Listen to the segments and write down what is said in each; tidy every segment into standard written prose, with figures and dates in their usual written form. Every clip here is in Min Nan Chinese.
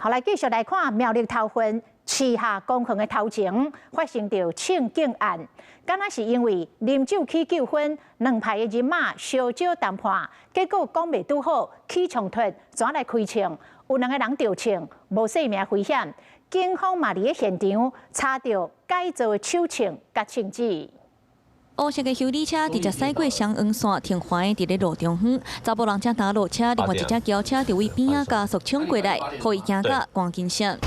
好，來繼續來看苗栗頭份市下公園的頭前發生著槍警案，敢若是因為啉酒起糾紛，兩派的人馬燒酒談判，結果講袂拄好，起衝突，轉來開槍，有兩個人著槍，無性命危險。警方嘛佇咧現場查著改造的手槍佮槍支。烏色的修理車直接駛過雙黃線，停橫佇咧路中央。查埔人正踏落車，另外一隻轎車佇位邊仔加速衝過來，予伊驚甲趕緊閃。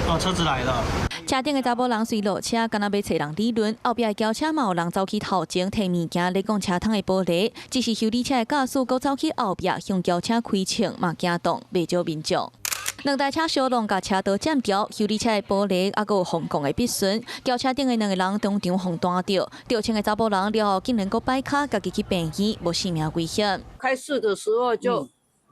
哦，車子來了。車頂的查埔人隨落車，敢若欲揣人理論。後壁的轎車嘛有人走去頭前提物件咧講車窗的玻璃，只是修理車的駕駛閣走去後壁向轎車開槍，嘛驚動袂少民眾。兩台車相撞，共車道佔掉，修理車的玻璃猶閣有予撞的筆損，轎車頂的兩個人當場予彈著，著槍的查埔人了後竟然閣擺跤，家己去病院，無性命危險。開始的時候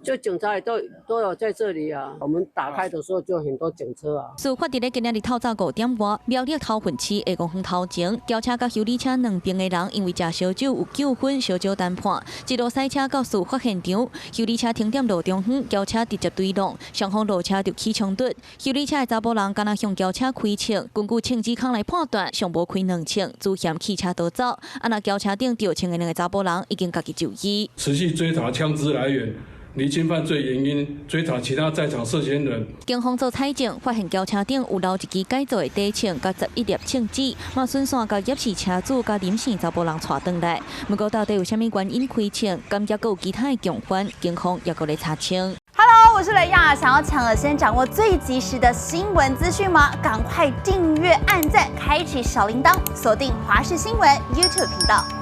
就警察也都有在這裡啊，我們打開的時候就很多警車啊。事發佇咧今仔日透早5點外，苗栗頭份市下公園頭前，轎車佮修理車兩邊的人因為食燒酒有糾紛，燒酒談判，一路駛車到事發現場，修理車停踮路中央，轎車直接對撞，雙方落車就起衝突。修理車的查埔人敢若向轎車開槍，根據槍支孔來判斷，上無開兩槍，主嫌棄車逃走。啊，若轎車頂著槍的兩个查埔人已經家己就醫。持續追查槍支來源，釐清犯罪原因，追查其他在場涉嫌人。警方做採證，發現轎車頂有留一支改造的短槍，佮11粒槍支，嘛順線共葉氏車主佮林姓查埔人帶轉來。毋過到底有啥物原因開槍，敢猶閣有其他的共犯，警方猶閣咧查清。 Hello，我是雷亞，想要搶先掌握最及時的新聞資訊嗎？趕快訂閱、按讚、開啟小鈴鐺，鎖定華視新聞 YouTube 頻道。